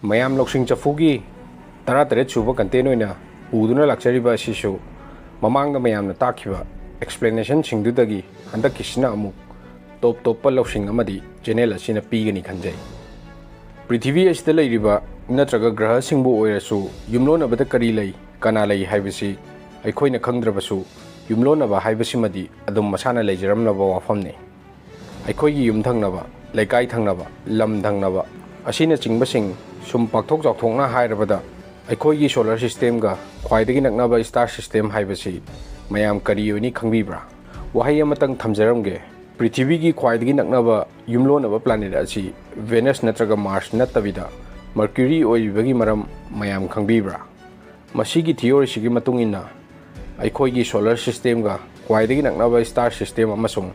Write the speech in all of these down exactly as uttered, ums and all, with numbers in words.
ꯃꯌꯥꯝ ꯂꯧꯁꯤꯡ ꯆꯐꯨꯒꯤ ꯇꯔꯥꯇꯔꯦꯠ ꯁꯨꯕ content ꯑꯣꯏꯅ ꯄꯨꯗꯨꯅ ꯂꯥꯛꯆꯔꯤꯕ ꯑꯁꯤꯁꯨ ꯃꯃꯥꯡꯗ ꯃꯌꯥꯝꯅ ꯇꯥꯛꯈꯤꯕ explanationꯁꯤꯡꯗꯨꯗꯒꯤ ꯍꯟꯗꯛꯀꯤꯁꯤꯅ ꯑꯃꯨꯛ ꯇꯣꯞ ꯇꯣꯞꯄ ꯂꯧꯁꯤꯡ ꯑꯃꯗꯤ channel ꯑꯁꯤꯅ ꯄꯤꯒꯅꯤ ꯈꯟꯖꯩ꯫ ꯄ꯭ꯔꯤꯊꯤꯕꯤ ꯑꯁꯤꯗ ꯂꯩꯔꯤꯕ ꯅꯠꯇ꯭ꯔꯒ ꯒ꯭ꯔꯍꯁꯤꯡꯕꯨ ꯑꯣꯏꯔꯁꯨ ꯌꯨꯝꯂꯣꯟꯅꯕꯗ ꯀꯔꯤ ꯂꯩ, ꯀꯅꯥ ꯂꯩ ꯍꯥꯏꯕꯁꯤ ꯑꯩꯈꯣꯏꯅ ꯈꯪꯗ꯭ꯔꯕꯁꯨ, ꯌꯨꯝꯂꯣꯟꯅꯕ ꯍꯥꯏꯕꯁꯤꯃꯗꯤ ꯑꯗꯨꯝ ꯃꯁꯥꯅ ꯂꯩꯖꯔꯝꯂꯕ ꯋꯥꯐꯝꯅꯤ꯫ ꯑꯩꯈꯣꯏꯒꯤ ꯌꯨꯝ ꯊꯪꯅꯕ, ꯂꯩꯀꯥꯏ ꯊꯪꯅꯕ, ꯂꯝ ꯊꯪꯅꯕ ꯑꯁꯤꯅꯆꯤꯡꯕꯁꯤꯡ ꯁꯨꯝ ꯄꯥꯛꯊꯣꯛ ꯆꯥꯎꯊꯣꯛꯅ ꯍꯥꯏꯔꯕꯗ, ꯑꯩꯈꯣꯏꯒꯤ solar systemꯒ ꯈ꯭ꯋꯥꯏꯗꯒꯤ ꯅꯛꯅꯕ star system ꯍꯥꯏꯕꯁꯤ ꯃꯌꯥꯝ ꯀꯔꯤ ꯑꯣꯏꯅꯤ ꯈꯪꯕꯤꯕ꯭ꯔꯥ? ꯋꯥꯍꯩ ꯑꯃꯇꯪ ꯊꯝꯖꯔꯝꯒꯦ, ꯄ꯭ꯔꯤꯊꯤꯕꯤꯒꯤ ꯈ꯭ꯋꯥꯏꯗꯒꯤ ꯅꯛꯅꯕ ꯌꯨꯝꯂꯣꯟꯅꯕ planet ꯑꯁꯤ Venus ꯅꯠꯇ꯭ꯔꯒ Mars ꯅꯠꯇꯕꯤꯗ Mercury ꯑꯣꯏꯔꯤꯕꯒꯤ ꯃꯔꯝ ꯃꯌꯥꯝ ꯈꯪꯕꯤꯕ꯭ꯔꯥ? ꯃꯁꯤꯒꯤ theoryꯁꯤꯒꯤ ꯃꯇꯨꯡ ꯏꯟꯅ, ꯑꯩꯈꯣꯏꯒꯤ solar systemꯒ ꯈ꯭ꯋꯥꯏꯗꯒꯤ ꯅꯛꯅꯕ star system ꯑꯃꯁꯨꯡ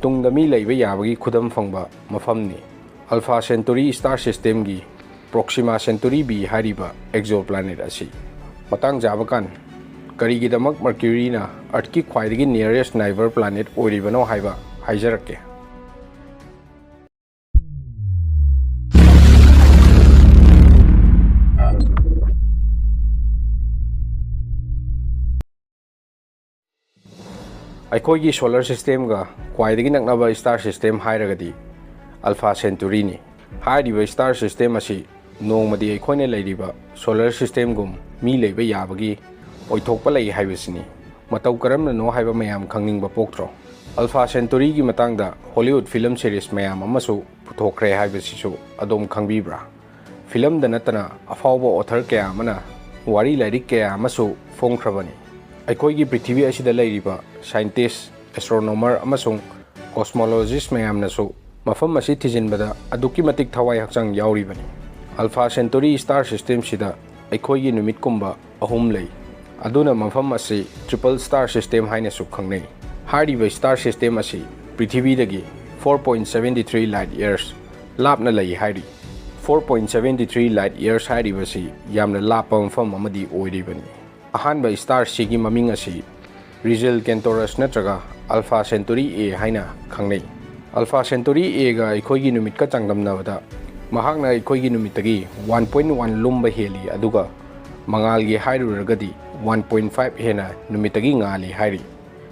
ꯇꯨꯡꯗ ꯃꯤ ꯂꯩꯕ ꯌꯥꯕꯒꯤ ꯈꯨꯗꯝ ꯐꯪꯕ ꯃꯐꯝꯅꯤ꯫ Alpha Centauri star systemꯒꯤ Proxima Centauri b ꯍꯥꯏꯔꯤꯕ exoplanet ꯑꯁꯤ꯫ ꯃꯇꯥꯡ ꯆꯥꯕ ꯀꯥꯟ, ꯀꯔꯤꯒꯤꯗꯃꯛ Mercuryꯅ Earthꯀꯤ ꯈ꯭ꯋꯥꯏꯗꯒꯤ nearest neighbor planet ꯑꯣꯏꯔꯤꯕꯅꯣ ꯍꯥꯏꯕ ꯍꯥꯏꯖꯔꯛꯀꯦ꯫ ꯑꯩꯈꯣꯏꯒꯤ solar systemꯒ ꯈ꯭ꯋꯥꯏꯗꯒꯤ ꯅꯛꯅꯕ star system ꯍꯥꯏꯔꯒꯗꯤ Alpha Centauriꯅꯤ꯫ ꯍꯥꯏꯔꯤꯕ star system ꯑꯁꯤ ꯅꯣꯡꯃꯗꯤ ꯑꯩꯈꯣꯏꯅ ꯂꯩꯔꯤꯕ solar systemꯒꯨꯝ ꯃꯤ ꯂꯩꯕ ꯌꯥꯕꯒꯤ ꯑꯣꯏꯊꯣꯛꯄ ꯂꯩ ꯍꯥꯏꯕꯁꯤꯅꯤ꯫ ꯃꯇꯧ ꯀꯔꯝꯅꯅꯣ ꯍꯥꯏꯕ ꯃꯌꯥꯝ ꯈꯪꯅꯤꯡꯕ ꯄꯣꯛꯇ꯭ꯔꯣ? Alpha Centauriꯒꯤ ꯃꯇꯥꯡꯗ Hollywood film series ꯃꯌꯥꯝ ꯑꯃꯁꯨ ꯄꯨꯊꯣꯛꯈ꯭ꯔꯦ ꯍꯥꯏꯕꯁꯤꯁꯨ ꯑꯗꯣꯝ ꯈꯪꯕꯤꯕ꯭ꯔꯥ? Filmꯗ ꯅꯠꯇꯅ ꯑꯐꯥꯎꯕ author ꯀꯌꯥ ꯑꯃꯅ ꯋꯥꯔꯤ ꯂꯥꯏꯔꯤꯛ ꯀꯌꯥ ꯑꯃꯁꯨ ꯐꯣꯡꯈ꯭ꯔꯕꯅꯤ꯫ ꯑꯩꯈꯣꯏꯒꯤ ꯄ꯭ꯔꯤꯊꯤꯕꯤ ꯑꯁꯤꯗ ꯂꯩꯔꯤꯕ scientist, astronomer ꯑꯃꯁꯨꯡ cosmologist ꯃꯌꯥꯝꯅꯁꯨ ꯃꯐꯝ ꯑꯁꯤ ꯊꯤꯖꯤꯟꯕꯗ ꯑꯗꯨꯛꯀꯤ ꯃꯇꯤꯛ ꯊꯋꯥꯏ ꯍꯛꯆꯥꯡ ꯌꯥꯎꯔꯤꯕꯅꯤ꯫ Alpha Centauri star systemꯁꯤꯗ ꯑꯩꯈꯣꯏꯒꯤ ꯅꯨꯃꯤꯠꯀꯨꯝꯕ ꯑꯍꯨꯝ ꯂꯩ꯫ ꯑꯗꯨꯅ ꯃꯐꯝ ꯑꯁꯤ triple star system ꯍꯥꯏꯅꯁꯨ ꯈꯪꯅꯩ꯫ ꯍꯥꯏꯔꯤꯕ star system ꯑꯁꯤ ꯄ꯭ꯔꯤꯊꯤꯕꯤꯗꯒꯤ four point seven three light years ꯂꯥꯞꯅ ꯂꯩ ꯍꯥꯏꯔꯤ꯫ Four point seven three light years ꯍꯥꯏꯔꯤꯕꯁꯤ ꯌꯥꯝꯅ ꯂꯥꯞꯄ ꯃꯐꯝ ꯑꯃꯗꯤ ꯑꯣꯏꯔꯤꯕꯅꯤ꯫ ꯑꯍꯥꯟꯕ starꯁꯤꯒꯤ ꯃꯃꯤꯡ ꯑꯁꯤ Rigil Kentaurus ꯅꯠꯇ꯭ꯔꯒ Alpha Centauri a ꯍꯥꯏꯅ ꯈꯪꯅꯩ꯫ Alpha Centauri aꯒ ꯑꯩꯈꯣꯏꯒꯤ ꯅꯨꯃꯤꯠꯀ ꯆꯥꯡꯗꯝꯅꯕꯗ ꯃꯍꯥꯛꯅ ꯑꯩꯈꯣꯏꯒꯤ ꯅꯨꯃꯤꯠꯇꯒꯤ ꯋꯥꯟ ꯄꯣꯏꯟ ꯋꯥꯟ ꯂꯨꯝꯕ ꯍꯦꯜꯂꯤ, ꯑꯗꯨꯒ ꯃꯉꯥꯜꯒꯤ ꯍꯥꯏꯔꯨꯔꯒꯗꯤ ꯋꯥꯟ ꯄꯣꯏꯟ ꯐꯥꯏꯚ ꯍꯦꯟꯅ ꯅꯨꯃꯤꯠꯇꯒꯤ ꯉꯥꯜꯂꯤ ꯍꯥꯏꯔꯤ꯫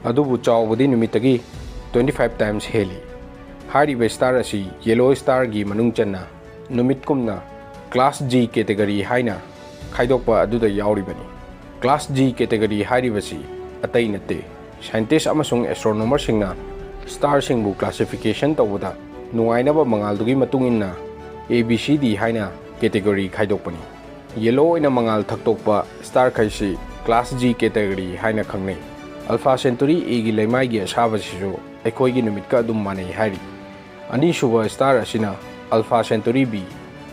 ꯑꯗꯨꯕꯨ ꯆꯥꯎꯕꯗꯤ ꯅꯨꯃꯤꯠꯇꯒꯤ ꯇ꯭ꯋꯦꯟꯇꯤ ꯐꯥꯏꯚ ꯇꯥꯏꯝꯁ ꯍꯦꯜꯂꯤ꯫ ꯍꯥꯏꯔꯤꯕ ꯁ꯭ꯇꯥꯔ ꯑꯁꯤ ꯌꯦꯂꯣ ꯁ꯭ꯇꯥꯔꯒꯤ ꯃꯅꯨꯡ ꯆꯟꯅ ꯅꯨꯃꯤꯠꯀꯨꯝꯅ ꯀ꯭ꯂꯥꯁ ꯖꯤ ꯀꯦꯇꯦꯒꯣꯔꯤ ꯍꯥꯏꯅ ꯈꯥꯏꯗꯣꯛꯄ ꯑꯗꯨꯗ ꯌꯥꯎꯔꯤꯕꯅꯤ꯫ ꯀ꯭ꯂꯥꯁ ꯖꯤ ꯀꯦꯇꯦꯒꯣꯔꯤ ꯍꯥꯏꯔꯤꯕꯁꯤ ꯑꯇꯩ ꯅꯠꯇꯦ, ꯁꯥꯏꯟꯇꯤꯁ ꯑꯃꯁꯨꯡ ꯑꯦꯁꯇ꯭ꯔꯣꯅꯣꯃꯔꯁꯤꯡꯅ ꯁ꯭ꯇꯥꯔꯁꯤꯡꯕꯨ ꯀ꯭ꯂꯥꯁꯤꯐꯤꯀꯦꯁꯟ ꯇꯧꯕꯗ ꯅꯨꯡꯉꯥꯏꯅꯕ ꯃꯉꯥꯜꯗꯨꯒꯤ ꯃꯇꯨꯡ ꯏꯟꯅ ꯑꯦ ꯕꯤ ꯁꯤ ꯗꯤ ꯍꯥꯏꯅ ꯀꯦꯇꯦꯒꯣꯔꯤ ꯈꯥꯏꯗꯣꯛꯄꯅꯤ꯫ ꯌꯦꯂꯣ ꯑꯣꯏꯅ ꯃꯉꯥꯜ ꯊꯛꯇꯣꯛꯄ ꯁ꯭ꯇꯥꯔꯈꯩꯁꯤ ꯀ꯭ꯂꯥꯁ ꯖꯤ ꯀꯦꯇꯦꯒꯣꯔꯤ ꯍꯥꯏꯅ ꯈꯪꯅꯩ꯫ ꯑꯜꯐꯥ ꯁꯦꯟꯇꯨꯔꯤ ꯑꯦꯒꯤ ꯂꯩꯃꯥꯏꯒꯤ ꯑꯁꯥꯕꯁꯤꯁꯨ ꯑꯩꯈꯣꯏꯒꯤ ꯅꯨꯃꯤꯠꯀ ꯑꯗꯨꯝ ꯃꯥꯟꯅꯩ ꯍꯥꯏꯔꯤ꯫ ꯑꯅꯤꯁꯨꯕ ꯁ꯭ꯇꯥꯔ ꯑꯁꯤꯅ ꯑꯜꯐꯥ ꯁꯦꯟꯇꯨꯔꯤ ꯕꯤ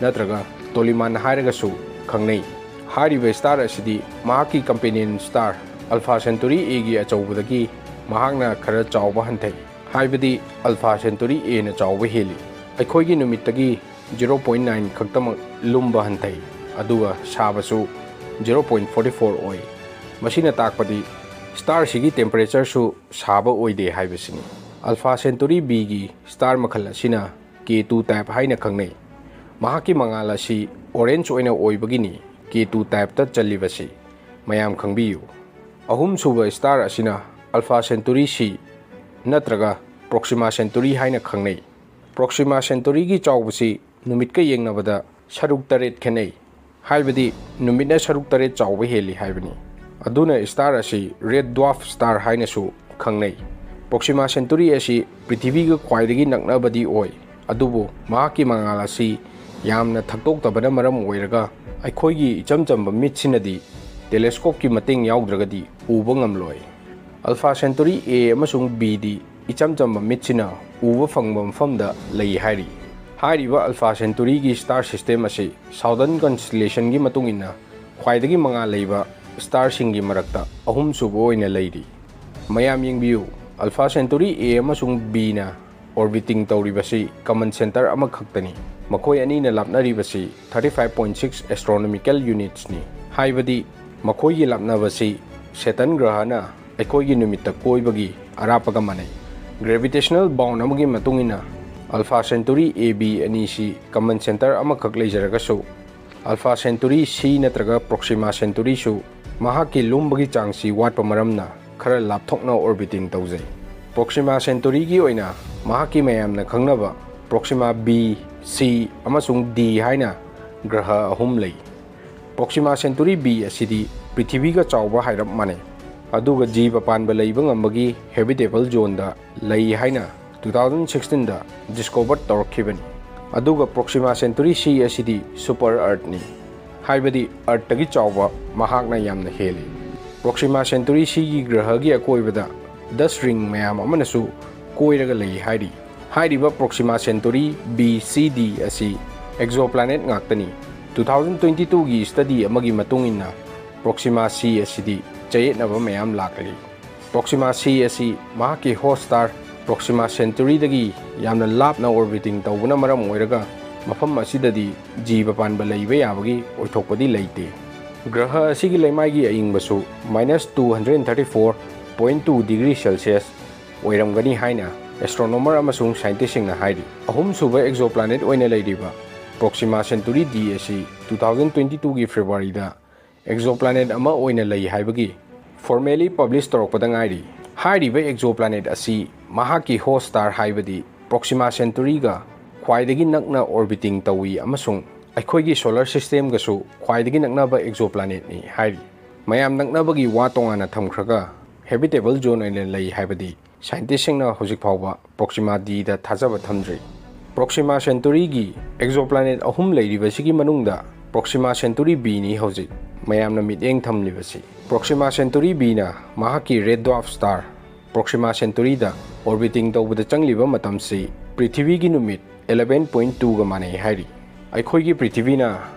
ꯅꯠꯇ꯭ꯔꯒ ꯇꯣꯂꯤꯃꯥꯟ ꯍꯥꯏꯔꯒꯁꯨ ꯈꯪꯅꯩ꯫ ꯍꯥꯏꯔꯤꯕ ꯁ꯭ꯇꯥꯔ ꯑꯁꯤꯗꯤ ꯃꯍꯥꯛꯀꯤ ꯀꯝꯄꯦꯅꯤꯌꯟ ꯁ꯭ꯇꯥꯔ ꯑꯜꯐꯥ ꯁꯦꯟꯇꯨꯔꯤ ꯑꯦꯒꯤ ꯑꯆꯧꯕꯗꯒꯤ ꯃꯍꯥꯛꯅ ꯈꯔ ꯆꯥꯎꯕ ꯍꯟꯊꯩ, ꯍꯥꯏꯕꯗꯤ ꯑꯜꯐꯥ ꯁꯦꯟꯇꯨꯔꯤ ꯑꯦꯅ ꯆꯥꯎꯕ ꯍꯦꯜꯂꯤ꯫ ꯑꯩꯈꯣꯏꯒꯤ ꯅꯨꯃꯤꯠꯇꯒꯤ ꯖꯤꯔꯣ ꯄꯣꯏꯟ ꯅꯥꯏꯟ ꯈꯛꯇꯃꯛ ꯂꯨꯝꯕ ꯍꯟꯊꯩ, ꯑꯗꯨꯒ ꯁꯥꯕꯁꯨ ꯖꯤꯔꯣ ꯄꯣꯏꯟ ꯐꯣꯔꯇꯤ ꯐꯣꯔ ꯑꯣꯏ꯫ ꯃꯁꯤꯅ ꯇꯥꯛꯄꯗꯤ ꯁ꯭ꯇꯥꯔꯁꯤꯒꯤ ꯇꯦꯝꯄꯔꯦꯆꯔꯁꯨ ꯁꯥꯕ ꯑꯣꯏꯗꯦ ꯍꯥꯏꯕꯁꯤꯅꯤ꯫ ꯑꯜꯐꯥ ꯁꯦꯟꯇꯨꯔꯤ ꯕꯤꯒꯤ ꯁ꯭ꯇꯥꯔ ꯃꯈꯜ ꯑꯁꯤꯅ ꯀꯦ ꯇꯨ ꯇꯥꯏꯞ ꯍꯥꯏꯅ ꯈꯪꯅꯩ꯫ ꯃꯍꯥꯛꯀꯤ ꯃꯉꯥꯜ ꯑꯁꯤ ꯑꯣꯔꯦꯟꯖ ꯑꯣꯏꯅ ꯑꯣꯏꯕꯒꯤꯅꯤ ꯀꯦ ꯇꯨ ꯇꯥꯏꯞꯇ ꯆꯜꯂꯤꯕꯁꯤ꯫ ꯃꯌꯥꯝ ꯈꯪꯕꯤꯌꯨ꯫ ꯑꯍꯨꯝꯁꯨꯕ ꯁ꯭ꯇꯥꯔ ꯑꯁꯤꯅ ꯑꯜꯐꯥ ꯁꯦꯟꯇꯨꯔꯤ ꯁꯤ ꯅꯠꯇ꯭ꯔꯒ ꯄ꯭ꯔꯣꯛꯁꯤꯃꯥ ꯁꯦꯟꯇꯨꯔꯤ ꯍꯥꯏꯅ ꯈꯪꯅꯩ꯫ ꯄ꯭ꯔꯣꯛꯁꯤꯃꯥ ꯁꯦꯟꯇꯨꯔꯤꯒꯤ ꯆꯥꯎꯕꯁꯤ ꯅꯨꯃꯤꯠꯀ ꯌꯦꯡꯅꯕꯗ ꯁꯔꯨꯛ ꯇꯔꯦꯠ ꯈꯦꯠꯅꯩ, ꯍꯥꯏꯕꯗꯤ ꯅꯨꯃꯤꯠꯅ ꯁꯔꯨꯛ ꯇꯔꯦꯠ ꯆꯥꯎꯕ ꯍꯦꯜꯂꯤ ꯍꯥꯏꯕꯅꯤ꯫ ꯑꯗꯨꯅ ꯁ꯭ꯇꯥꯔ ꯑꯁꯤ ꯔꯦꯗ ꯗ꯭ꯋꯥꯔꯐ ꯁ꯭ꯇꯥꯔ ꯍꯥꯏꯅꯁꯨ ꯈꯪꯅꯩ꯫ ꯄ꯭ꯔꯣꯛꯁꯤꯃꯥ ꯁꯦꯟꯇꯨꯔꯤ ꯑꯁꯤ ꯄ꯭ꯔꯤꯊꯤꯕꯤꯒ ꯈ꯭ꯋꯥꯏꯗꯒꯤ ꯅꯛꯅꯕꯗꯤ ꯑꯣꯏ, ꯑꯗꯨꯕꯨ ꯃꯍꯥꯛꯀꯤ ꯃꯉꯥꯜ ꯑꯁꯤ ꯌꯥꯝꯅ ꯊꯛꯇꯣꯛꯇꯕꯅ ꯃꯔꯝ ꯑꯣꯏꯔꯒ ꯑꯩꯈꯣꯏꯒꯤ ꯏꯆꯝ ꯆꯝꯕ ꯃꯤꯠꯁꯤꯅꯗꯤ ꯇꯦꯂꯦꯁꯀꯣꯞꯀꯤ ꯃꯇꯦꯡ ꯌꯥꯎꯗ꯭ꯔꯒꯗꯤ ꯎꯕ ꯉꯝꯂꯣꯏ꯫ ꯑꯜꯐꯥ ꯁꯦꯟꯇꯨꯔꯤ ꯑꯦ ꯑꯃꯁꯨꯡ ꯕꯤꯗꯤ ꯏꯆꯝ ꯆꯝꯕ ꯃꯤꯠꯁꯤꯅ ꯎꯕ ꯐꯪꯕ ꯃꯐꯝꯗ ꯂꯩ ꯍꯥꯏꯔꯤ꯫ ꯍꯥꯏꯔꯤꯕ ꯑꯜꯐꯥ ꯁꯦꯟꯇꯨꯔꯤꯒꯤ ꯁ꯭ꯇꯥꯔ ꯁꯤꯁꯇꯦꯝ ꯑꯁꯤ ꯁꯥꯎꯗꯔꯟ ꯀꯟꯁꯇꯦꯂꯦꯁꯟꯒꯤ ꯃꯇꯨꯡ ꯏꯟꯅ ꯈ꯭ꯋꯥꯏꯗꯒꯤ ꯃꯉꯥꯜ ꯂꯩꯕ ꯁ꯭ꯇꯥꯔꯁꯤꯡꯒꯤ ꯃꯔꯛꯇ ꯑꯍꯨꯝꯁꯨꯕ ꯑꯣꯏꯅ ꯂꯩꯔꯤ꯫ ꯃꯌꯥꯝ ꯌꯦꯡꯕꯤꯌꯨ, ꯑꯜꯐꯥ ꯁꯦꯟꯇꯨꯔꯤ ꯑꯦ ꯑꯃꯁꯨꯡ ꯕꯤꯅ ꯑꯣꯔꯕꯤꯇꯤꯡ ꯇꯧꯔꯤꯕꯁꯤ ꯀꯃꯟ ꯁꯦꯟꯇꯔ ꯑꯃꯈꯛꯇꯅꯤ꯫ ꯃꯈꯣꯏ ꯑꯅꯤꯅ ꯂꯥꯞꯅꯔꯤꯕꯁꯤ thirty five point six astronomical ꯌꯨꯅꯤꯠꯁꯅꯤ, ꯍꯥꯏꯕꯗꯤ ꯃꯈꯣꯏꯒꯤ ꯂꯥꯞꯅꯕꯁꯤ ꯁꯦꯇꯟ ꯒ꯭ꯔꯍꯅ ꯑꯩꯈꯣꯏꯒꯤ ꯅꯨꯃꯤꯠꯇ ꯀꯣꯏꯕꯒꯤ ꯑꯔꯥꯞꯄꯒ ꯃꯥꯟꯅꯩ꯫ ꯒ꯭ꯔꯦꯚꯤꯇꯦꯁꯅꯦꯜ ꯕꯥꯎꯟ ꯑꯃꯒꯤ ꯃꯇꯨꯡ ꯏꯟꯅ Alpha Centauri A B ꯑꯅꯤꯁꯤ common center ꯑꯃꯈꯛ ꯂꯩꯖꯔꯒꯁꯨ, Alpha Centauri C ꯅꯠꯇ꯭ꯔꯒ Proxima Centauriꯁꯨ ꯃꯍꯥꯛꯀꯤ ꯂꯨꯝꯕꯒꯤ ꯆꯥꯡꯁꯤ ꯋꯥꯠꯄ ꯃꯔꯝꯅ ꯈꯔ ꯂꯥꯞꯊꯣꯛꯅ orbiting ꯇꯧꯖꯩ꯫ Proxima Centauriꯒꯤ ꯑꯣꯏꯅ ꯃꯍꯥꯛꯀꯤ ꯃꯌꯥꯝꯅ ꯈꯪꯅꯕ Proxima B, C ꯑꯃꯁꯨꯡ D ꯍꯥꯏꯅ ꯒ꯭ꯔꯍ ꯑꯍꯨꯝ ꯂꯩ꯫ Proxima Centauri B ꯑꯁꯤꯗꯤ ꯄ꯭ꯔꯤꯊꯤꯕꯤꯒ ꯆꯥꯎꯕ ꯍꯥꯏꯔꯞ ꯃꯥꯟꯅꯩ, ꯑꯗꯨꯒ ꯖꯤꯕ ꯄꯥꯟꯕ ꯂꯩꯕ ꯉꯝꯕꯒꯤ habitable zoneꯗ ꯂꯩ ꯍꯥꯏꯅ two thousand sixteenꯗ discover ꯇꯧꯔꯛꯈꯤꯕꯅꯤ꯫ ꯑꯗꯨꯒ Proxima Centauri C ꯑꯁꯤꯗꯤ super Earthꯅꯤ, ꯍꯥꯏꯕꯗꯤ Earthꯇꯒꯤ ꯆꯥꯎꯕ ꯃꯍꯥꯛꯅ ꯌꯥꯝꯅ ꯍꯦꯜꯂꯤ꯫ Proxima Centauri Cꯒꯤ ꯒ꯭ꯔꯍꯒꯤ ꯑꯀꯣꯏꯕꯗ dust ring ꯃꯌꯥꯝ ꯑꯃꯅꯁꯨ ꯀꯣꯏꯔꯒ ꯂꯩ ꯍꯥꯏꯔꯤ꯫ ꯍꯥꯏꯔꯤꯕ Proxima Centauri B, C, D ꯑꯁꯤ exoplanet ꯉꯥꯛꯇꯅꯤ꯫ Two thousand twenty twoꯒꯤ study ꯑꯃꯒꯤ ꯃꯇꯨꯡ ꯏꯟꯅ, Proxima C ꯑꯁꯤꯗꯤ ꯆꯌꯦꯠꯅꯕ ꯃꯌꯥꯝ ꯂꯥꯛꯂꯤ꯫ Proxima C ꯑꯁꯤ ꯃꯍꯥꯛꯀꯤ host star Proxima Centauriꯗꯒꯤ ꯌꯥꯝꯅ ꯂꯥꯞꯅ orbiting ꯇꯧꯕꯅ ꯃꯔꯝ ꯑꯣꯏꯔꯒ, ꯃꯐꯝ ꯑꯁꯤꯗꯗꯤ ꯖꯤꯕ ꯄꯥꯟꯕ ꯂꯩꯕ ꯌꯥꯕꯒꯤ ꯑꯣꯏꯊꯣꯛꯄꯗꯤ ꯂꯩꯇꯦ꯫ ꯒ꯭ꯔꯍ ꯑꯁꯤꯒꯤ ꯂꯩꯃꯥꯏꯒꯤ ꯑꯌꯤꯡꯕꯁꯨ minus two hundred thirty four point two degree Celsius ꯑꯣꯏꯔꯝꯒꯅꯤ ꯍꯥꯏꯅ astronomer ꯑꯃꯁꯨꯡ scientistꯁꯤꯡꯅ ꯍꯥꯏꯔꯤ꯫ ꯑꯍꯨꯝꯁꯨꯕ exoplanet ꯑꯣꯏꯅ ꯂꯩꯔꯤꯕ Proxima Centauri D ꯑꯁꯤ two thousand twenty twoꯒꯤ Februaryꯗ exoplanet ꯑꯃ ꯑꯣꯏꯅ ꯂꯩ ꯍꯥꯏꯕꯒꯤ formally publish ꯇꯧꯔꯛꯄꯗ ꯉꯥꯏꯔꯤ꯫ ꯍꯥꯏꯔꯤꯕ exoplanet ꯑꯁꯤ ꯃꯍꯥꯛꯀꯤ host star, ꯍꯥꯏꯕꯗꯤ Proxima Centauriꯒ ꯈ꯭ꯋꯥꯏꯗꯒꯤ ꯅꯛꯅ orbiting ꯇꯧꯏ ꯑꯃꯁꯨꯡ ꯑꯩꯈꯣꯏꯒꯤ solar systemꯒꯁꯨ ꯈ꯭ꯋꯥꯏꯗꯒꯤ ꯅꯛꯅꯕ exoplanetꯅꯤ ꯍꯥꯏꯔꯤ꯫ ꯃꯌꯥꯝ ꯅꯛꯅꯕꯒꯤ ꯋꯥ ꯇꯣꯉꯥꯟꯅ ꯊꯝꯈ꯭ꯔꯒ, habitable zone ꯑꯣꯏꯅ ꯂꯩ ꯍꯥꯏꯕꯗꯤ scientistꯁꯤꯡꯅ ꯍꯧꯖꯤꯛ ꯐꯥꯎꯕ Proxima Dꯗ ꯊꯥꯖꯕ ꯊꯝꯗ꯭ꯔꯤ꯫ Proxima Centauriꯒꯤ exoplanet ꯑꯍꯨꯝ ꯂꯩꯔꯤꯕꯁꯤꯒꯤ ꯃꯅꯨꯡꯗ Proxima Centauri Bꯅꯤ ꯍꯧꯖꯤꯛ ꯃꯌꯥꯝꯅ ꯃꯤꯠꯌꯦꯡ ꯊꯝꯂꯤꯕꯁꯤ꯫ Proxima Centauri Bꯅ ꯃꯍꯥꯛꯀꯤ red dwarf star Proxima Centauriꯗ orbiting ꯇꯧꯕꯗ ꯆꯪꯂꯤꯕ ꯃꯇꯝꯁꯤ ꯄ꯭ꯔꯤꯊꯤꯕꯤꯒꯤ ꯅꯨꯃꯤꯠ eleven point twoꯒ ꯃꯥꯟꯅꯩ ꯍꯥꯏꯔꯤ꯫ ꯑꯩꯈꯣꯏꯒꯤ ꯄ꯭ꯔꯤꯊꯤꯕꯤꯅ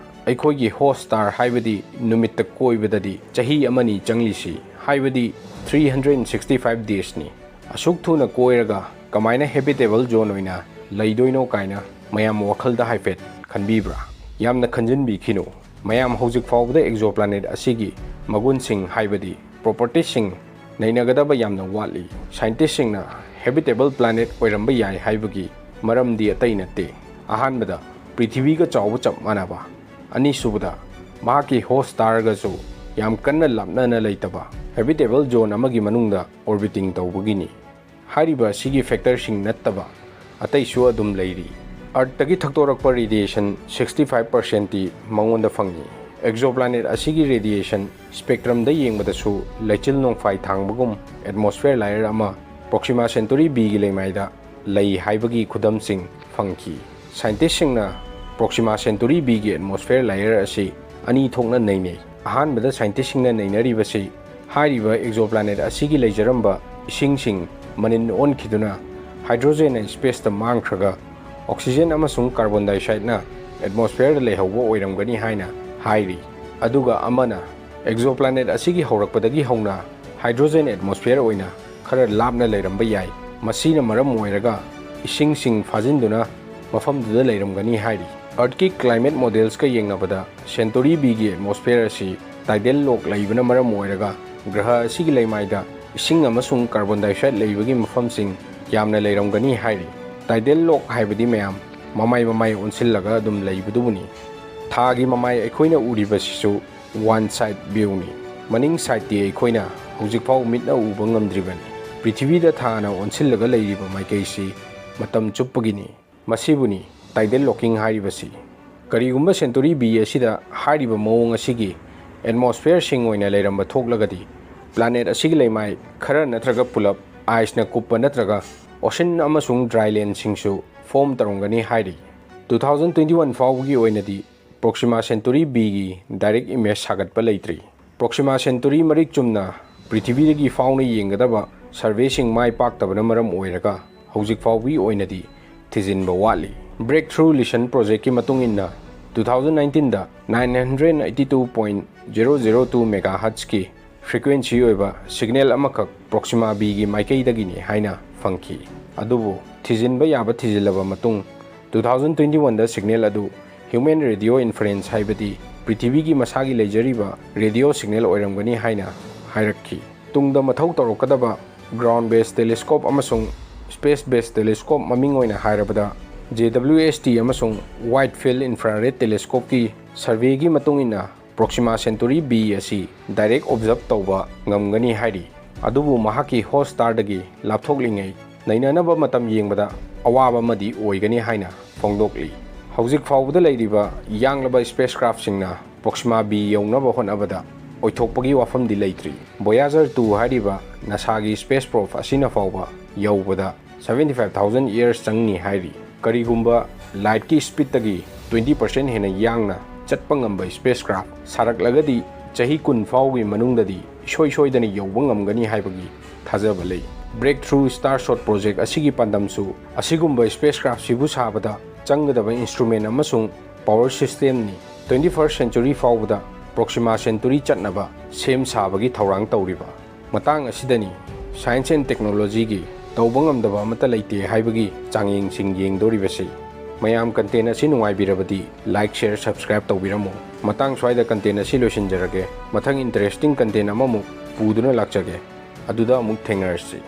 ꯑꯩꯈꯣꯏꯒꯤ host star, ꯍꯥꯏꯕꯗꯤ ꯅꯨꯃꯤꯠꯇ ꯀꯣꯏꯕꯗꯗꯤ ꯆꯍꯤ ꯑꯃꯅꯤ ꯆꯪꯂꯤꯁꯤ, ꯍꯥꯏꯕꯗꯤ three hundred sixty five daysꯅꯤ꯫ ꯑꯁꯨꯛ ꯊꯨꯅ ꯀꯣꯏꯔꯒ ꯀꯃꯥꯏꯅ habitable zone ꯑꯣꯏꯅ ꯂꯩꯗꯣꯏꯅꯣ ꯀꯥꯏꯅ ꯃꯌꯥꯝ ꯋꯥꯈꯜꯗ ꯍꯥꯏꯐꯦꯠ ꯈꯟꯕꯤꯕ꯭ꯔꯥ? ꯌꯥꯝꯅ ꯈꯟꯖꯤꯟꯕꯤꯈꯤꯅꯨ꯫ ꯃꯌꯥꯝ ꯍꯧꯖꯤꯛ ꯐꯥꯎꯕꯗ exoplanet ꯑꯁꯤꯒꯤ ꯃꯒꯨꯟꯁꯤꯡ, ꯍꯥꯏꯕꯗꯤ propertyꯁꯤꯡ ꯅꯩꯅꯒꯗꯕ ꯌꯥꯝꯅ ꯋꯥꯠꯂꯤ꯫ Scientistꯁꯤꯡꯅ habitable planet ꯑꯣꯏꯔꯝꯕ ꯌꯥꯏ ꯍꯥꯏꯕꯒꯤ ꯃꯔꯝꯗꯤ ꯑꯇꯩ ꯅꯠꯇꯦ꯫ ꯑꯍꯥꯟꯕꯗ, ꯄ꯭ꯔꯤꯊꯤꯕꯤꯒ ꯆꯥꯎꯕ ꯆꯞ ꯃꯥꯟꯅꯕ꯫ ꯑꯅꯤꯁꯨꯕꯗ, ꯃꯍꯥꯛꯀꯤ ꯍꯣꯁ ꯁ꯭ꯇꯥꯔꯒꯁꯨ ꯌꯥꯝ ꯀꯟꯅ ꯂꯥꯞꯅꯅ ꯂꯩꯇꯕ, ꯍꯦꯕꯤꯇꯦꯕꯜ ꯖꯣꯟ ꯑꯃꯒꯤ ꯃꯅꯨꯡꯗ ꯑꯣꯔꯕꯤꯇꯤꯡ ꯇꯧꯕꯒꯤꯅꯤ꯫ ꯍꯥꯏꯔꯤꯕ ꯑꯁꯤꯒꯤ ꯐꯦꯛꯇꯔꯁꯤꯡ ꯅꯠꯇꯕ ꯑꯇꯩꯁꯨ ꯑꯗꯨꯝ ꯂꯩꯔꯤ꯫ ꯑꯔꯠꯇꯒꯤ ꯊꯛꯇꯣꯔꯛꯄ ꯔꯦꯗꯤꯌꯦꯁꯟ sixty five percentꯇꯤ ꯃꯉꯣꯟꯗ ꯐꯪꯏ꯫ ꯑꯦꯛꯖꯣꯄ꯭ꯂꯥꯅꯦꯠ ꯑꯁꯤꯒꯤ ꯔꯦꯗꯤꯌꯦꯁꯟ ꯁ꯭ꯄꯦꯛꯇ꯭ꯔꯝꯗ ꯌꯦꯡꯕꯗꯁꯨ ꯂꯩꯆꯤꯜ ꯅꯣꯡꯐꯥꯏ ꯊꯥꯡꯕꯒꯨꯝ ꯑꯦꯠꯃꯣꯁꯐꯤꯌꯔ ꯂꯥꯌꯔ ꯑꯃ ꯄ꯭ꯔꯣꯛꯁꯤꯃꯥ ꯁꯦꯟꯇꯨꯔꯤ ꯕꯤꯒꯤ ꯂꯩꯃꯥꯏꯗ ꯂꯩ ꯍꯥꯏꯕꯒꯤ ꯈꯨꯗꯝꯁꯤꯡ ꯐꯪꯈꯤ꯫ ꯁꯥꯏꯟꯇꯤꯁꯁꯤꯡꯅ ꯄ꯭ꯔꯣꯛꯁꯤꯃꯥ ꯁꯦꯟꯇꯨꯔꯤ ꯕꯤꯒꯤ ꯑꯦꯠꯃꯣꯁꯐꯤꯌꯔ ꯂꯥꯌꯔ ꯑꯁꯤ ꯑꯅꯤ ꯊꯣꯛꯅ ꯅꯩꯅꯩ꯫ ꯑꯍꯥꯟꯕꯗ ꯁꯥꯏꯟꯇꯤꯁꯁꯤꯡꯅ ꯅꯩꯅꯔꯤꯕꯁꯤ ꯍꯥꯏꯔꯤꯕ ꯑꯦꯛꯖꯣꯄ꯭ꯂꯥꯅꯦꯠ ꯑꯁꯤꯒꯤ ꯂꯩꯖꯔꯝꯕ ꯏꯁꯤꯡꯁꯤꯡ ꯃꯅꯤꯟ ꯑꯣꯟꯈꯤꯗꯨꯅ ꯍꯥꯏꯗ꯭ꯔꯣꯖꯦꯟꯅ ꯁ꯭ꯄꯦꯁꯇ ꯃꯥꯡꯈ꯭ꯔꯒ ꯑꯣꯛꯁꯤꯖꯦꯟ ꯑꯃꯁꯨꯡ ꯀꯥꯔꯕꯣꯟ ꯗꯥꯏꯑꯣꯛꯁꯥꯏꯗꯅ ꯑꯦꯠꯃꯣꯁꯐꯤꯌꯔꯗ ꯂꯩꯍꯧꯕ ꯑꯣꯏꯔꯝꯒꯅꯤ ꯍꯥꯏꯅ ꯍꯥꯏꯔꯤ꯫ ꯑꯗꯨꯒ ꯑꯃꯅ, ꯑꯦꯛꯖꯣꯄ꯭ꯂꯥꯅꯦꯠ ꯑꯁꯤꯒꯤ ꯍꯧꯔꯛꯄꯗꯒꯤ ꯍꯧꯅ ꯍꯥꯏꯗ꯭ꯔꯣꯖꯦꯟ ꯑꯦꯠꯃꯣꯁꯐꯤꯌꯔ ꯑꯣꯏꯅ ꯈꯔ ꯂꯥꯞꯅ ꯂꯩꯔꯝꯕ ꯌꯥꯏ꯫ ꯃꯁꯤꯅ ꯃꯔꯝ ꯑꯣꯏꯔꯒ ꯏꯁꯤꯡꯁꯤꯡ ꯐꯥꯖꯤꯟꯗꯨꯅ ꯃꯐꯝꯗꯨꯗ ꯂꯩꯔꯝꯒꯅꯤ ꯍꯥꯏꯔꯤ꯫ ꯑꯔꯠꯀꯤ ꯀ꯭ꯂꯥꯏꯃꯦꯠ ꯃꯣꯗꯦꯜꯁꯀ ꯌꯦꯡꯅꯕꯗ ꯁꯦꯟꯇꯨꯔꯤ ꯕꯤꯒꯤ ꯑꯦꯠꯃꯣꯁꯐꯤꯌꯔ ꯑꯁꯤ ꯇꯥꯏꯗꯦꯜ ꯂꯣꯛ ꯂꯩꯕꯅ ꯃꯔꯝ ꯑꯣꯏꯔꯒ ꯒ꯭ꯔꯍ ꯑꯁꯤꯒꯤ ꯂꯩꯃꯥꯏꯗ ꯏꯁꯤꯡ ꯑꯃꯁꯨꯡ ꯀꯥꯔꯕꯣꯟ ꯗꯥꯏꯑꯣꯛꯁꯥꯏꯗ ꯂꯩꯕꯒꯤ ꯃꯐꯝꯁꯤꯡ ꯌꯥꯝꯅ ꯂꯩꯔꯝꯒꯅꯤ ꯍꯥꯏꯔꯤ꯫ ꯇꯥꯏꯗꯦꯜ ꯂꯣꯛ ꯍꯥꯏꯕꯗꯤ ꯃꯌꯥꯝ ꯃꯃꯥꯏ ꯃꯃꯥꯏ ꯑꯣꯟꯁꯤꯜꯂꯒ ꯑꯗꯨꯝ ꯂꯩꯕꯗꯨꯕꯨꯅꯤ꯫ ꯊꯥꯒꯤ ꯃꯃꯥꯏ ꯑꯩꯈꯣꯏꯅ ꯎꯔꯤꯕꯁꯤꯁꯨ ꯋꯥꯟ ꯁꯥꯏꯗ ꯚ꯭ꯌꯨꯅꯤ꯫ ꯃꯅꯤꯡ ꯁꯥꯏꯗꯇꯤ ꯑꯩꯈꯣꯏꯅ ꯍꯧꯖꯤꯛꯐꯥꯎ ꯃꯤꯠꯅ ꯎꯕ ꯉꯝꯗ꯭ꯔꯤꯕꯅꯤ꯫ ꯄ꯭ꯔꯤꯊꯤꯕꯤꯗ ꯊꯥꯅ ꯑꯣꯟꯁꯤꯜꯂꯒ ꯂꯩꯔꯤꯕ ꯃꯥꯏꯀꯩꯁꯤ ꯃꯇꯝ ꯆꯨꯞꯄꯒꯤꯅꯤ꯫ ꯃꯁꯤꯕꯨꯅꯤ ꯇꯥꯏꯗꯦꯜ ꯂꯣꯀꯤꯡ ꯍꯥꯏꯔꯤꯕꯁꯤ꯫ ꯀꯔꯤꯒꯨꯝꯕ ꯁꯦꯟꯇꯨꯔꯤ ꯕꯤ ꯑꯁꯤꯗ ꯍꯥꯏꯔꯤꯕ ꯃꯑꯣꯡ ꯑꯁꯤꯒꯤ ꯑꯦꯠꯃꯣꯁꯐꯤꯌꯔꯁꯤꯡ ꯑꯣꯏꯅ ꯂꯩꯔꯝꯕ ꯊꯣꯛꯂꯒꯗꯤ, ꯄ꯭ꯂꯥꯅꯦꯠ ꯑꯁꯤꯒꯤ ꯂꯩꯃꯥꯏ ꯈꯔ ꯅꯠꯇ꯭ꯔꯒ ꯄꯨꯂꯞ ꯑꯥꯏꯁꯅ ꯀꯨꯞꯄ ꯅꯠꯇ꯭ꯔꯒ ꯑꯣꯁꯤꯟ ꯑꯃꯁꯨꯡ ꯗ꯭ꯔꯥꯏꯂꯦꯟꯁꯤꯡꯁꯨ ꯐꯣꯝ ꯇꯧꯔꯝꯒꯅꯤ ꯍꯥꯏꯔꯤ꯫ Two thousand twenty one ꯐꯥꯎꯕꯒꯤ ꯑꯣꯏꯅꯗꯤ ꯄ꯭ꯔꯣꯛꯁꯤꯃꯥ ꯁꯦꯟꯇꯨꯔꯤ ꯕꯤꯒꯤ ꯗꯥꯏꯔꯦꯛ ꯏꯃꯦꯖ ꯁꯥꯒꯠꯄ ꯂꯩꯇ꯭ꯔꯤ꯫ ꯄ꯭ꯔꯣꯛꯁꯤꯃꯥ ꯁꯦꯟꯇꯨꯔꯤ ꯃꯔꯤꯛ ꯆꯨꯝꯅ ꯄ꯭ꯔꯤꯊꯤꯕꯤꯗꯒꯤ ꯐꯥꯎꯅ ꯌꯦꯡꯒꯗꯕ ꯁꯔꯚꯦꯁꯤꯡ ꯃꯥꯏ ꯄꯥꯛꯇꯕꯅ ꯃꯔꯝ ꯑꯣꯏꯔꯒ ꯍꯧꯖꯤꯛ ꯐꯥꯎꯕꯒꯤ ꯑꯣꯏꯅꯗꯤ ꯊꯤꯖꯤꯟꯕ ꯋꯥꯠꯂꯤ꯫ Breakthrough Listen Projectꯀꯤ ꯃꯇꯨꯡ ꯏꯟꯅ, two thousand nineteenꯗ nine hundred eighty two point zero zero two megahertzꯀꯤ frequency ꯑꯣꯏꯕ ꯁꯤꯒꯅꯦꯜ ꯑꯃꯈꯛ ꯄ꯭ꯔꯣꯛꯁꯤꯃꯥ ꯕꯤꯒꯤ ꯃꯥꯏꯀꯩꯗꯒꯤꯅꯤ ꯍꯥꯏꯅ ꯐꯪꯈꯤ꯫ ꯑꯗꯨꯕꯨ ꯊꯤꯖꯤꯟꯕ ꯌꯥꯕ ꯊꯤꯖꯤꯜꯂꯕ ꯃꯇꯨꯡ, two thousand twenty oneꯗ ꯁꯤꯒꯅꯦꯜ ꯑꯗꯨ human radio inference, ꯍꯥꯏꯕꯗꯤ ꯄ꯭ꯔꯤꯊꯤꯕꯤꯒꯤ ꯃꯁꯥꯒꯤ ꯂꯩꯖꯔꯤꯕ ꯔꯦꯗꯤꯑꯣ ꯁꯤꯒꯅꯦꯜ ꯑꯣꯏꯔꯝꯒꯅꯤ ꯍꯥꯏꯅ ꯍꯥꯏꯔꯛꯈꯤ꯫ ꯇꯨꯡꯗ ꯃꯊꯧ ꯇꯧꯔꯛꯀꯗꯕ ground based telescope ꯑꯃꯁꯨꯡ Space Based Telescope, ꯃꯃꯤꯡ ꯑꯣꯏꯅ ꯍꯥꯏꯔꯕꯗ JWST, ꯑꯃꯁꯨꯡ Wide Field Infrared Telescope ꯀꯤ survey ꯒꯤ ꯃꯇꯨꯡ ꯏꯟꯅ, Proxima Centauri B ꯑꯁꯤ direct observe ꯇꯧꯕ ꯉꯝꯒꯅꯤ ꯍꯥꯏꯔꯤ꯫ ꯑꯗꯨꯕꯨ ꯃꯍꯥꯛꯀꯤ host star ꯗꯒꯤ ꯂꯥꯞꯊꯣꯛꯂꯤꯉꯩ ꯅꯩꯅꯅꯕ ꯃꯇꯝ ꯌꯦꯡꯕꯗ ꯑꯋꯥꯕ ꯑꯃꯗꯤ ꯑꯣꯏꯒꯅꯤ ꯍꯥꯏꯅ ꯐꯣꯡꯗꯣꯛꯂꯤ꯫ ꯍꯧꯖꯤꯛ ꯐꯥꯎꯕꯗ ꯂꯩꯔꯤꯕ ꯌꯥꯡꯂꯕ spacecraft ꯁꯤꯡꯅ Proxima B ꯌꯧꯅꯕ ꯍꯣꯠꯅꯕꯗ ꯑꯣꯏꯊꯣꯛꯄꯒꯤ ꯋꯥꯐꯝꯗꯤ ꯂꯩꯇ꯭ꯔꯤ꯫ Voyager two ꯍꯥꯏꯔꯤꯕ NASA ꯒꯤ space probe ꯑꯁꯤꯅ ꯐꯥꯎꯕ ꯌꯧꯕꯗ seventy five thousand years ꯆꯪꯅꯤ ꯍꯥꯏꯔꯤ꯫ ꯀꯔꯤꯒꯨꯝꯕ light ꯀꯤ speed ꯇꯒꯤ twenty percent ꯍꯦꯟꯅ ꯌꯥꯡꯅ ꯆꯠꯄ ꯉꯝꯕ spacecraft ꯁꯥꯔꯛꯂꯒꯗꯤ, ꯆꯍꯤ ꯀꯨꯟ ꯐꯥꯎꯒꯤ ꯃꯅꯨꯡꯗꯗꯤ ꯏꯁꯣꯏ ꯁꯣꯏꯗꯅ ꯌꯧꯕ ꯉꯝꯒꯅꯤ ꯍꯥꯏꯕꯒꯤ ꯊꯥꯖꯕ ꯂꯩ꯫ Breakthrough Starshot project ꯑꯁꯤꯒꯤ ꯄꯥꯟꯗꯝꯁꯨ ꯑꯁꯤꯒꯨꯝꯕ spacecraft ꯁꯤꯕꯨ ꯁꯥꯕꯗ ꯆꯪꯒꯗꯕ instrument ꯑꯃꯁꯨꯡ power system ꯅꯤ꯫ Twenty first century ꯐꯥꯎꯕꯗ Proxima Centauri ꯆꯠꯅꯕ ꯁꯦꯝ ꯁꯥꯕꯒꯤ ꯊꯧꯔꯥꯡ ꯇꯧꯔꯤꯕ ꯃꯇꯥꯡ ꯑꯁꯤꯗꯅꯤ science and technology ꯒꯤ ꯇꯧꯕ ꯉꯝꯗꯕ ꯑꯃꯠꯇ ꯂꯩꯇꯦ ꯍꯥꯏꯕꯒꯤ ꯆꯥꯡꯌꯦꯡꯁꯤꯡ ꯌꯦꯡꯗꯣꯔꯤꯕꯁꯤ꯫ ꯃꯌꯥꯝ, content ꯑꯁꯤ ꯅꯨꯡꯉꯥꯏꯕꯤꯔꯕꯗꯤ like, share, subscribe ꯇꯧꯕꯤꯔꯝꯃꯨ꯫ ꯃꯇꯥꯡ ꯁ꯭ꯋꯥꯏꯗ content ꯑꯁꯤ ꯂꯣꯏꯁꯤꯟꯖꯔꯒꯦ꯫ ꯃꯊꯪ interesting content ꯑꯃꯃꯨꯛ ꯄꯨꯗꯨꯅ ꯂꯥꯛꯆꯒꯦ꯫ ꯑꯗꯨꯗ ꯑꯃꯨꯛ ꯊꯦꯡꯅꯔꯁꯤ꯫